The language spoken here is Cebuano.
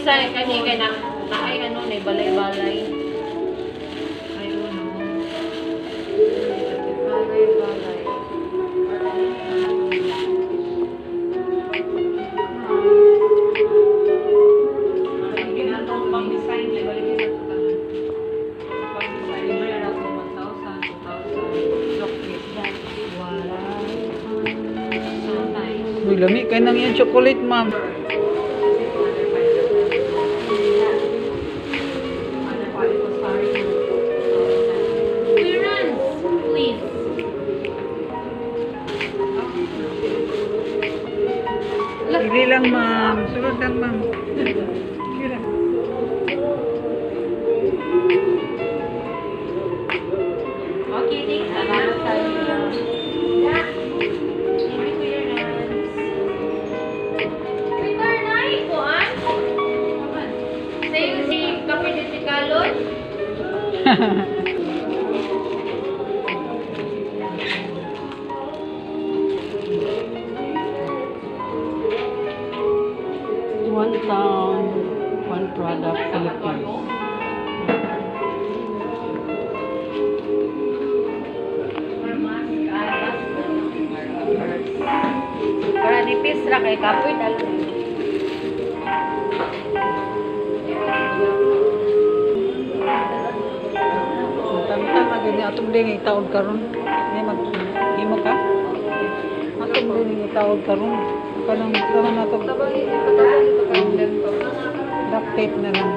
Design kani kay na naay ano ni balay-balay. Ay, ano. Balay-balay. Ginatong pang design, balikin na ito tanan. Pang design, libre na ito, 1,000, 2,000. Chocolate. Wala. So nice. Uy, lami kay nang yung chocolate, ma'am. Other quality sorry. Clearance, please. Hindi lang, ma'am. Sulod lang, ma'am. Sige lang. Okay, thank you. Salamat sa inyo. Thank you, Kuya Rans. Uy, Barnay, kuan? Sa'yo si Kape ni si Kalon? One town, one product, Philippines. Or mask, ah, mask. Para nipis ra kay kapoy dalo. Tama gani atong din itaod karon. Ni mag himo ka? Atong din itaod karon. Kanang karon nato duct tape na lang.